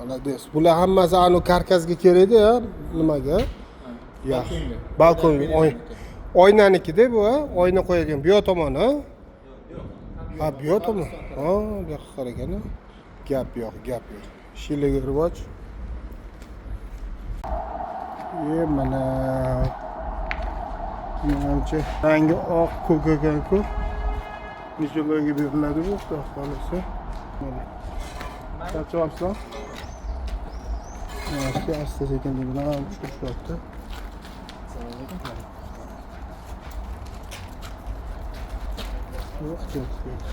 Молодец. Bular hammasi anu karkasga kerakda, ya, nimaga? Yaxshi. Balkonga. Balkonga. Oynanikida bu, ha? Oyna qo'yadigan bu yoq tomoni, ha? Ha, bu yoq tomon. Ha, bu yoqqa qaragan. Gap yo'q, gap yo'q. Ishinglarga rivoj. E, mana menimcha rangi oq ko'k ekan-ku. Necha loyga beriladi bu, xudo xohlasa. Mana. Charchyapsizlar? Mana shu asta sekinlik bilan tushyapti. Yo'q, yo'q, yo'q.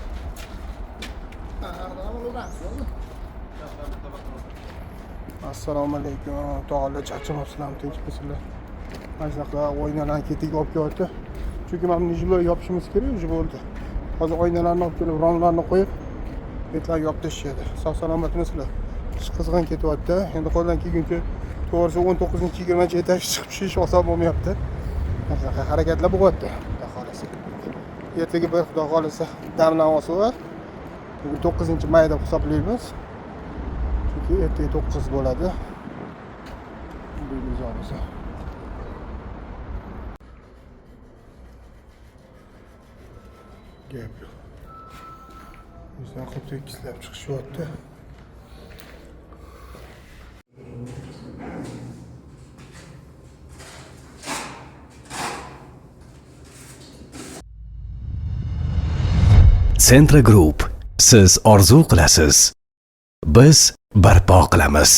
Assalomu alaykum, tog'alar, charchamabsizlarmi, tinchmisizlar? Mana shunaqa oynalarni ketiga olib kelyapti. Chunki mana buni жилой yopishimiz kerak, уже bo'ldi. Hozir oynalarni olib kelib, romlarni qo'yib, betlarga yopib tashlashadi. Sog' salomatmisizlar? Ish qizg'in ketyapti. Endi qo'ldan kelguncha, to'g'risi, 19 20 etaj chiqib tushish oson bo'lmayapti. Mana shunaqa harakatlar bo'lyapti, xudo xohlasa. Ertaga bir, xudo xohlasa, damdan olsa, bugun 9 may deb hisoblaymiz. Chunki ertaga 9 bo'ladi. Bugun bo'lsa. Gap yo'q. Shunaqa tekislab chiqishyapti. Centra Group. Siz orzu qilasiz. Biz barpo qilamiz.